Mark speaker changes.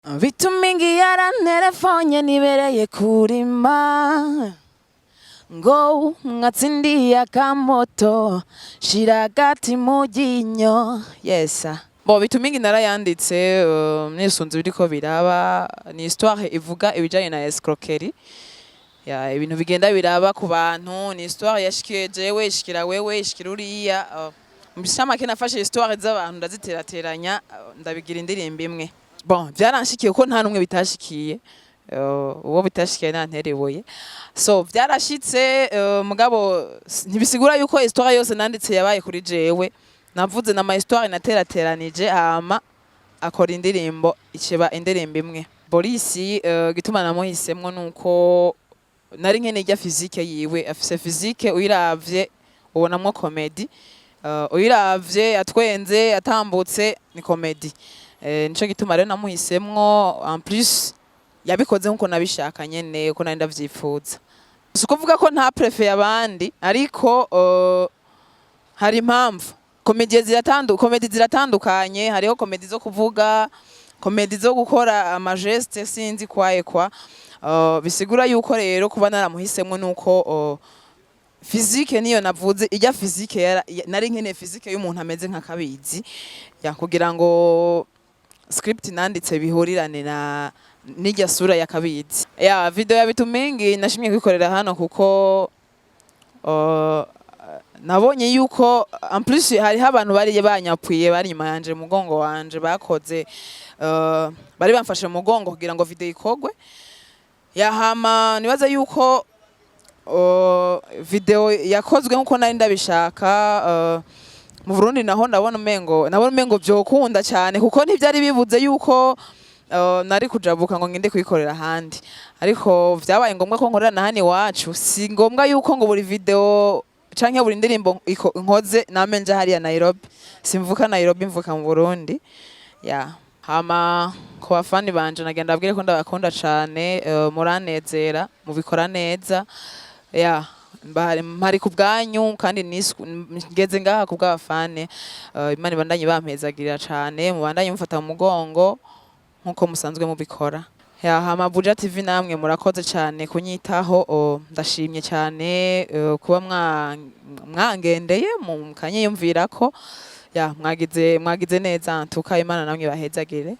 Speaker 1: Bitumingi yaranterefonye nibereye kurima ngo mwatsindiye akamoto, shira agati mu ryinyo. Yesa bo Bitumingi narayanditse nisunze biriko biraba. Ni histoire ivuga ibijanye na escroquerie ya ibintu bigenda biraba ku bantu. Ni histoire yashikiye jewe, ishikira wewe, ishikira uriya. Mu bishamake nafashe histoire z'abantu ndaziterateranya, ndabigira indirimbo imwe. Bon, byaranshikiye ko nta numwe bitashikiye. Uwo bitashikiye nantera ibuye. So byarashitse, mugabo ntibisigura yuko histoire yose nanditse yabaye kuri jewe. Navuze na ma histoire naterateranije, hama akora indirimbo, ikiba indirimbo imwe. Boris, gituma namuhisemwo nuko nari nkeneye irya physique yiwe. Afise physique uyiravye ubonamwo comédie. Uyiravye atwenze, atambutse, ni comédie. Nico gituma rero namuhisemwo. En plus yabikoze nkuko nabishaka nyene, uko nari ndavyifuza. Si ukuvuga ko nta préféré abandi, ariko hari impamvu. Comédie ziratandukanye. Hariho comédie zo kuvuga, comédie zo gukora ama gestes, sinzi kwaye kwa. Bisigura yuko rero kuba naramuhisemwo nuko physique niyo navuze, ijya physique nari nkeneye physique y'umuntu ameze nka Kabizi ya kugira ngo script nanditse bihurirane na n'ijya sura ya Kabizi. Ya video ya Bitumingi nashimye kwikorera hano kuko nabonye yuko en plus hariho abantu bari banyapwiye, bari inyuma yanje, mu mugongo wanje, bakoze, bari bamfashe mu mugongo kugira ngo video ikogwe. Yahama nibaza yuko video yakozwe nkuko nari ndabishaka. Mu Burundi naho ndabona umengo vyokunda cyane, kuko ntivyari bibuze yuko nari kujabuka ngo ngende kuyikorera ahandi, ariko vyabaye ngombwa ko nkorera na hano iwacu. Si ngombwa yuko ngo buri video canke buri ndirimbo nkoze name nja hariya Nairobi. Simvuka Nairobi, mvuka mu Burundi. Ya hama ku bafani banje nagenda abwire ko ndabakunda cane. Muranezera, mubikora neza. Ya mpari ku bwanyu kandi ngeze ngaha ku bw'abafane. Imana ibandanye bampezagirira cane, mubandanye mufata mu mugongo nkuko musanzwe mubikora. Ya hama Buja TV namwe murakoze cane kunyitaho. Ndashimye cyane kuba mwangendeye mukanyiyumvirako. Ya mwagize neza ntuka. Imana namwe bahezagire.